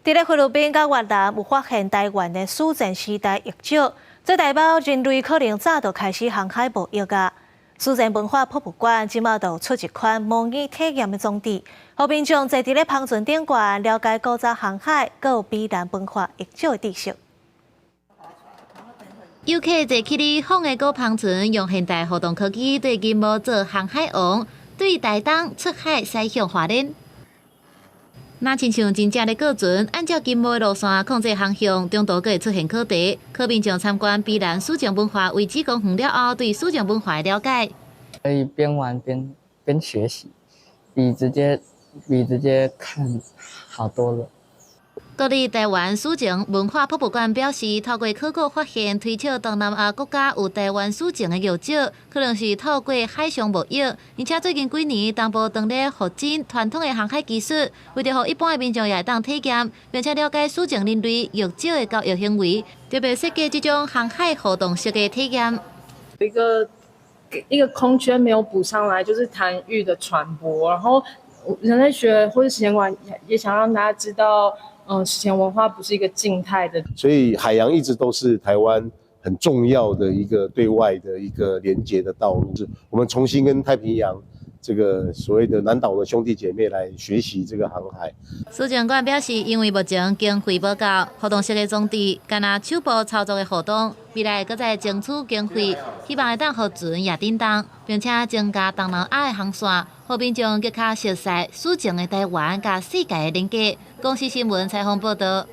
佇咧菲律賓佮越南有發現台灣的史前時代遺跡，這代表人類可能早就開始航海貿易矣。史前文化博物館這馬就出一款模擬體驗的裝置，予民眾坐佇咧帆船頂懸，了解古早航海閣有卑南文化遺跡的知識。遊客坐起咧放的古帆船，用現代互動科技對銀幕做航海王，對台東出海駛向花蓮。若親像真正咧過船，按照銀幕的路線控制航向，中途閣會出現課題。可民眾參觀卑南史前文化遺址公園了後，對史前文化的了解。可以邊玩邊學習，比直接看好多了。國立臺灣史前文化博物館表示，透過考古發現，推測東南亞國家有臺灣史前的遺跡，可能是透過海上貿易。而且最近幾年，東部當咧復振傳統的航海技術，為著予一般的民眾也會當體驗，並且了解史前人類遺跡的交易行為，特別設計這種航海互動式的體驗。一個空缺沒有補上來，就是台語的傳播。然後人類學或者史前館也想讓大家知道。史前文化不是一個靜態的，所以海洋一直都是台灣很重要的一個對外的一個連接的道路。是我們重新跟太平洋這個所謂的南島的兄弟姐妹來學習這個航海。史前館表示，因為目前經費無夠，互動式的裝置干焦手部操作的互動，未來閣再爭取經費，希望會當予船也振動，並且增加東南亞的航線，予民眾閣較熟悉史前的台灣佮世界的連結。公視新聞採訪報導。